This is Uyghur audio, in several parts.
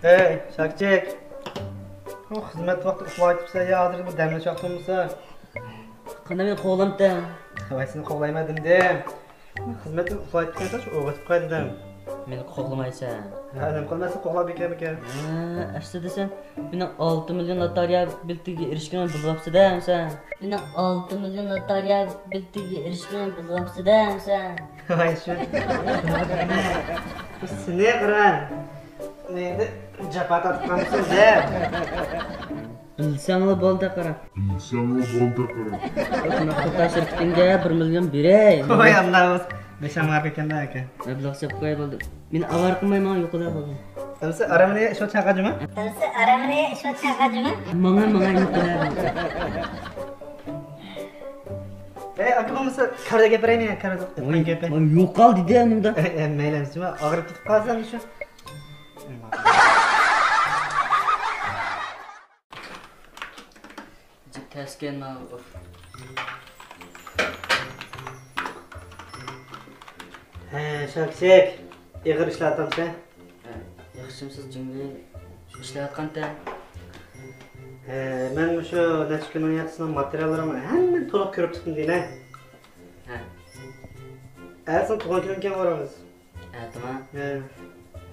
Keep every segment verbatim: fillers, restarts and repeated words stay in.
ھەي، شاكچىك! خىزمەت ۋاقتى ئۇخلاۋېتىپسەن يا، ھازىر بىر دەم ئېلىش ۋاقتى بولمىسا؟ قانداق مېنى قوغلامتى؟ ۋاي، سېنى قوغلايمەن دېمىدىم. خىزمەتتىن ئۇخلاۋېتىپكەنسەن، شۇ ئويغىتىپ قوياي دېدىم. مېنى قوغلىمايسەن. ھە، نېمە قىلمايسەن، قوغلاپ بېكەر، بېكەر. ھە، ئەسلىدە سەن مېنىڭ ئالتە مىليون لوتارىيە بېلىتىگە ئېرىشكىنىمنى بىلىۋاپسىدە ئەمسە. مېنىڭ ئالتە مىليون لوتارىيە بېلىتىگە ئېرىشكىنىمنى بىلىۋاپسىدە ئەمسە. ۋاي، شۇ. سېنى قارا. نېمىدە جاپا تارتقانسىز دە. بىلسەڭلا بولدى، قارا. بىلسەڭلا بولدى، قارا. شۇنداق قىلسا شىركىتىڭگە بىر مىليون بېرەي. ۋاي، ئاللا، بېشىڭ ئاغرىپ كەتكەندە ئاكا. مەبلەغ سېلىپ قوياي بولدى. مېنى ئاۋارە قىلماي ماڭا يوقىلا بولدى. ئەمسە ئارامىنى شۇ چاغقا جۇما. ئەمسە ئارامىنى شۇ چاغقا جۇما. ماڭا، ماڭا يوقىلا بولدى. ئەي، ئاكا بولمىسا كاردا گەپ بېرەيمەن، كاردا. ۋاي، گەپ بەر. مانا يوقال دېدى ئەمدى. ئەي، ئەي، مەيلى ئەمسە، ئاغرىپ كېتىپ قالسام شۇ. جىق تەسكەن ماۋۇ. ھە، شاكشەك. ئېغىر ئىشلەۋاتامسەن؟ ھە، ياخشىمسىز جىڭلى؟ شۇ ئىشلەۋاتقانتەن. ھە، مەن مۇشۇ نەچچە كۈننىڭ ياقىسىنىڭ ماتېرىياللىرىڭنى ھەممىنى تولۇق كۆرۈپ چىقتىم دېيىنە. ھە. ئەتىسىنىڭ تۇغان كۈنىمىكەن بارىمىز. ئەتىمۇ؟ ھە.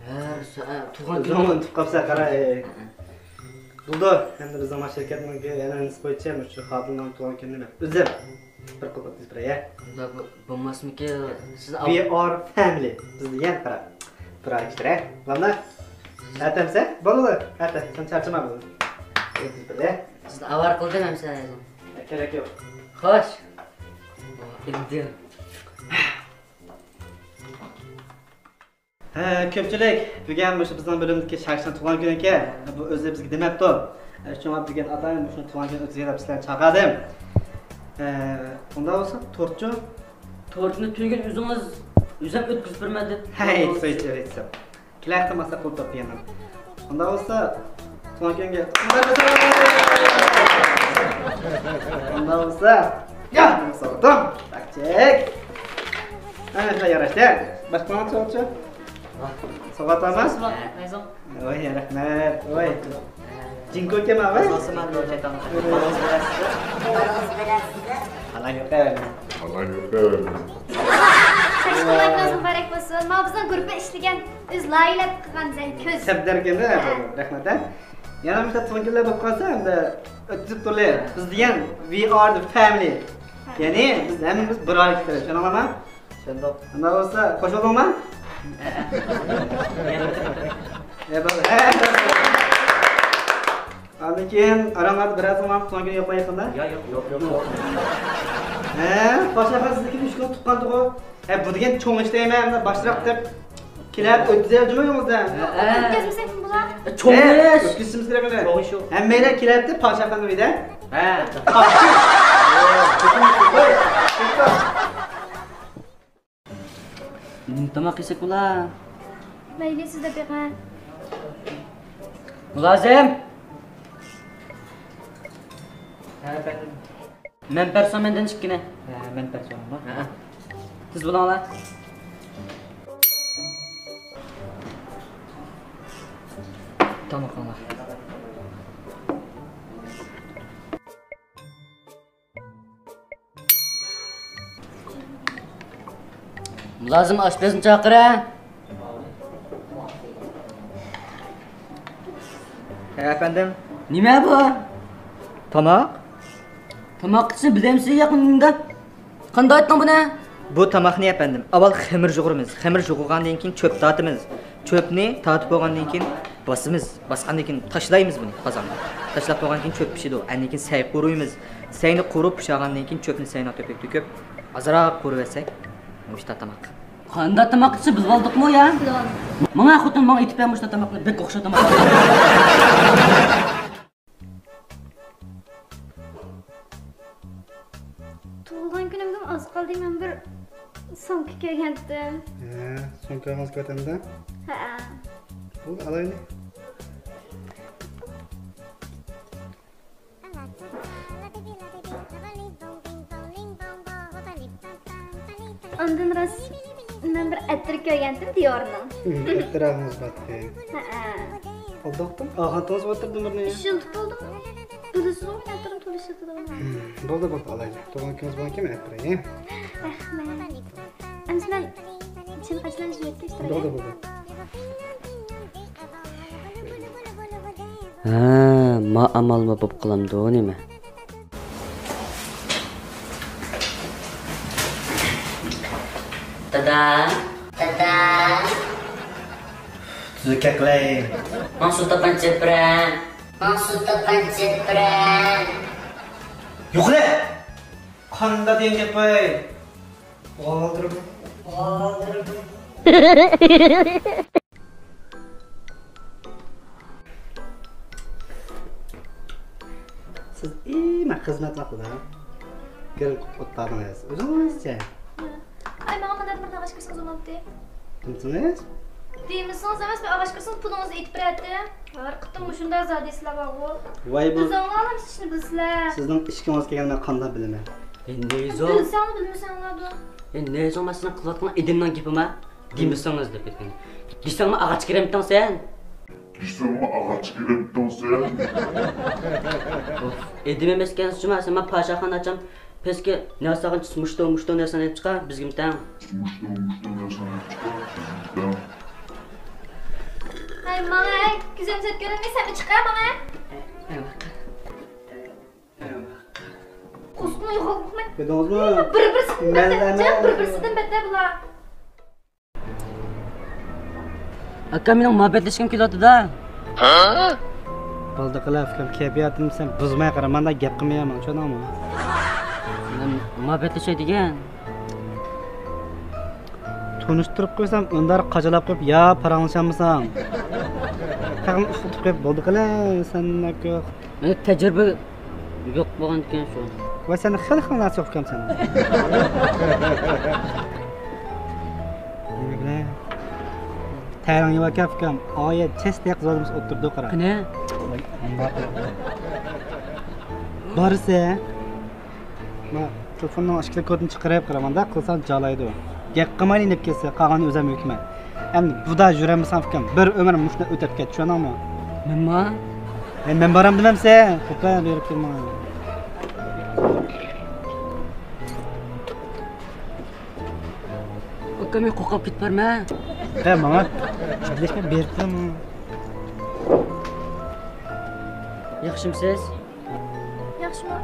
ھە، سا-، ئە، تۇغان كۈنى. ئۇنتۇپ قاپسەن، قارا، ئەي. ھە. بولدى. ئەمدى بىزنىڭ ما شىركەتنىڭكى ئەنئەنىسى بويىچە مۇشۇ خادىمنىڭ تۇغان كۈنىنى مەن ئۆزۈم بىر قىلىپ ئۆتكۈزۈپ بېرەي، ھە؟ ئۇنداق بو-، بولماسمىكىن؟ سىز ئاۋ- We are family. بىز دېگەن، قارا. بىر ئاي كىشىلەر، ھە؟ بولامدۇ؟ ئەتە ئەمسە؟ بولىدۇ. ئەتە، سەن چارچىما بولدى. ئۆتكۈزۈپ بېرەي. سىزنى ئاۋارە قىلدىم ئەمسە. كېرەك يوق. خوش. ئىلدىم. ھە، كۆپچىلىك، بۈگۈن مۇشۇ بىزنىڭ بۆلۈمدىكى شاكىچىنىڭ تۇغان كۈنى ئىكەن. بۇ ئۆزى بىزگە دېمەپتۇ. شۇڭا بۈگۈن ئاتايىن مۇشۇ تۇغان كۈنى ئۆتكۈزگەن دەپ سىلەرنى چاقىردىم. ھە، ئۇنداق بولسا تورتچۇ؟ تورتنى تۈنۈگۈن ئۆزىڭىز، ئۆزۈم ئۆتكۈزۈپ بېرىمەن دەپ. ھەي، سويچى، سويچى. كېلەكتە ماسا قىلىپ تۇرۇپ دېگەن. ئۇنداق بولسا، تۇغان كۈنگە قۇتلۇق بولسۇن! ئۇنداق بولسا، يا، سوغۇتۇڭ، تاكچىك. ئەنە، شۇنداق ياراشتى. باشقىلارغا سوغۇتچۇ؟ سوغۇت ئالما؟ ۋاي، رەھمەت. ۋاي. جىنكو كەم ئاۋاي. ئالسىمان بۇ شەيتان. پالاڭ يوق ئەۋەلمە. پالاڭ يوق ئەۋەلمە. شۇڭلاشقىڭىز مۇبارەك بولسۇن. ماۋۇ بىزنىڭ گۇرۇپپا ئىشلىگەن، ئۆزى لايىھەلەپ قىلغان زەن كۆز. سەپدەركەندە، ھە. رەھمەت، ھە. يەنە مۇشۇنداق تۇغان كۈنلەر بولۇپ قالسا، ئەمدى ئۆتكۈزۈپ تۇرلى. بىز دېگەن، we are the family. ھە. يەنى بىز ھەممىمىز بىر ئائىلە كىشىلەر، چۈشەندىڭلارمۇ؟ چۈشەندۇق. ئۇنداق بولسا، خوش بولدۇڭمۇ؟ ھە. ھە، بولدى. ھە. ئاندىن كېيىن ئاراڭلاردا بىرەرسىڭلار تۇغان كۈنى يوقمۇ يېقىندا؟ يا، يوق، يوق، يوق، يوق. ھە، پاشاخان سىزنىڭكىنى ئۈچ كۈن تۇغقانتىغۇ. ھە، بۇ دېگەن چوڭ ئىش دەيمەن، مۇنداق باشراق دەپ كېلەپ ئۆتكۈزەلدىمۇ يولىمىزدا؟ ھە. ئۆتكۈزمىسەك بولار. چوڭ ئىش. ئۆتكۈزسىمىز كېرەك ئۇنى. چوڭ ئىش ئۇ. ھەممەيلەن كېلەتتى پاشاخان ئۆيدە. ھە. نېمە تاماق يېسەك بولا؟ مەيلى، سىز دەپ بېقىڭ. مۇلازىم! ھە، ئەپەندىم. مەن پەرسان مەندىن ئىككىنى. ھە، مەن پەرسان بار. ھە. تېز بولۇڭلار. تامىقىڭلار. مۇلازىم، ئاشپەزنى چاقىر ھە. ھە، ئەپەندىم. نېمە بۇ؟ تاماق. تاماق دېسە بىلەمسىز ياق ئۇندا؟ قانداق ئېيتتىڭ بۇنى؟ بۇ تاماقنى، ئەپەندىم، ئاۋۋال خېمىر يۇغۇرىمىز. خېمىر يۇغۇرغاندىن كېيىن چۆپ تارتىمىز. چۆپنى تارتىپ بولغاندىن كېيىن باسىمىز. باسقاندىن كېيىن تاشلايمىز بۇنى قازانغا. تاشلاپ بولغاندىن كېيىن چۆپ پىشىدۇ. ئاندىن كېيىن سەي قۇرۇيمىز. سەينى قۇرۇپ پىشىغاندىن كېيىن چۆپنى سەينىڭ تۆپىگە تۆكۈپ، ئازراق قۇرۇۋەتسەك، مۇشتا تاماق. قانداق تاماق دېسە بىلىۋالدۇقمۇ يا؟ بىلىۋالدىم. ماڭا خوتۇن، ماڭا ئېتىپ بەر مۇشتا تاماقنى. بەك ئوخشاش تاماق. تۇغۇلغان كۈنۈمدىن ئاز قالدى، مەن بىر سومكا كۆرگەنتىم. ھە، سومكا ئالغىڭىز كېلىۋاتامدۇ؟ ھەئە. بولدى، ئالايلى. ئاندىن راست مەن بىر ئەتىر كۆرگەنتىم دىيارنىڭ. ئەتىر ئالغىڭىز بارتتى. ھەئە. ئالداقتىم، ئاغانتىڭىز ئولتۇردۇم بىرنى. ئىشلىتىپ بولدۇم. بىلىسىزغۇ، مەن تۇرۇم تولۇق ئىشلىتىدىغان. بولدى، بولدى، ئالايلى. تۇغۇلغان كۈنىڭىز بولغان كېمە ئەپ بېرەي. رەھمەت. ئەمىسە مەن چىن قاچىلارنى يۈرەككە ئىشتىراي. بولدى، بولدى. ھە، ما ئامالمۇ بوپ قالامدۇ نېمە؟ دادا. دادا. تۈزۈك كەكلەي. ماڭا سۇ تاپان چېپىرە. ماڭا سۇ تاپان چېپىرە. يوقلە! قاندا دېگەن گەپ باي. غالدىرىم. غالدىرىم. سىز ئىمە خىزمەت ۋاقتىدا گىرىم قىلىپ ئولتۇردىڭىز. ئۆزىڭىزچە. ئاي، ماڭا مۇنداق بىر ئاغاچ كىرسىڭىز بولمامتى؟ دېمىسىڭىز؟ دېمىسىڭىز ئەمەس، بىر ئاغاچ كىرسىڭىز پۇلىڭىزنى ئېيتىپ بېرەتتى. ھەر قېتىم مۇشۇنداق زادىسىلەر بارغۇ. ۋاي بۇ. ئۆزۈڭلار ئىشنى بىلسىلەر. سىزنىڭ ئىشىڭىز كەلگەندە مەن قانداق بىلىمەن؟ ئە، نېزۇڭ. بىلسەڭلار بىلمىسەڭلار. ئە، نېزۇڭ، مەن سىزنىڭ قىلىۋاتقان ئىدىمنىڭ گېپىما؟ دېمىسىڭىز دەپ كەتكەن. دېسەڭمۇ ئاغاچ كىرەمتىڭ سەن؟ دېسەڭمۇ ئاغاچ كىرەمتىڭ سەن؟ ئىدىم ئەمەسكەن شۇما، سەن ماڭا پاشاخانا ئاچام، پەسكە نەرسە ئالغىنچە مۇشتۇ، مۇشتۇ نەرسىنى ئېلىپ چىقار، بىزگىمۇ تەڭ. مۇشتۇ، مۇشتۇ نەرسىنى ئېلىپ چىقار، بىزگىمۇ تەڭ. ھەي، ماڭە، ھەي، كۆزۈم سەت كۆرۈنمەي، سەنمۇ چىقار ماڭا. قورسىقىڭنى يوقالتماي. كۆردىڭىزمۇ؟ بىر-بىرسىدىن بەتتەر، بىر-بىرسىدىن بەتتەر بۇلار. ئاكا، مېنىڭ مۇھەببەتلىشكۈم كېلىۋاتىدۇ. بولدى قىلە، ئۇكام، كەيپىياتىمنى سەن بۇزماي قارا، مانداق گەپ قىلمايمەن، چۈشەندىڭمۇ؟ مەن مۇھەببەتلىشەي دېگەن. تونۇشتۇرۇپ قويسام، ئۇنداق قاچىلاپ قويۇپ، يا پاراڭلىشالمىسام. تېخىمۇ ئۇخلىتىپ قويۇپ، بولدى قىلە، سەن. مەندە تەجرىبە يوق بولغاندىكىن شۇ. ۋاي، سەندە خېلى خىل نەرسە يوق ئۇكام سەن. نېمە بىلەي؟ تەرىڭ يەۋەركەن ئۇكام. ئايە چەستە قىزىۋالمىسا ئولتۇرىدۇ قارا. قېنى؟ ۋاي، ئۇنداق. بارسا. ما تېلېفوننىڭ ئىككىلا كودىنى چىقىرىپ قارا، مانداق قىلساڭ جالايدۇ. گەپ قىلمايلا يېنىپ كەتسە، قالغىنى ئۆزۈم ھۆكۈمەت. ئەمدى بۇدا يۈرەلمىسەڭ ئۇكام، بىر ئۆمۈر مۇشۇنداق ئۆتۈپ كەت، چۈشەندىڭمۇ؟ مەنما؟ ھەي، مەن بارام دېمەمسەن؟ قوپە بېرىپ تۇرما. ئۇكام، مەن قورقۇپ كېتىپ بارمەن. ھە، ماڭا جىددىيلەشمەي بېرىپ تۇرما. ياخشىمۇسىز؟ ياخشىمۇ؟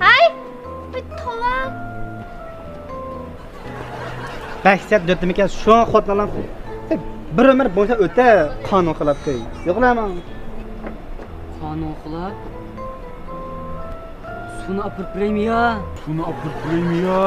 ھەي! ۋاي، توۋا! بەك سەت دۆتتىمىكەن، شۇڭا خوتۇنلار بىر ئۆمۈر بويىچە ئۆتە قانۇن خىلاپ كۆي. يوقلاماڭ. قانۇن خىلاپ؟ سۇنى ئاپىرىپ بېرەيمۇ يا؟ سۇنى ئاپىرىپ بېرەيمۇ يا؟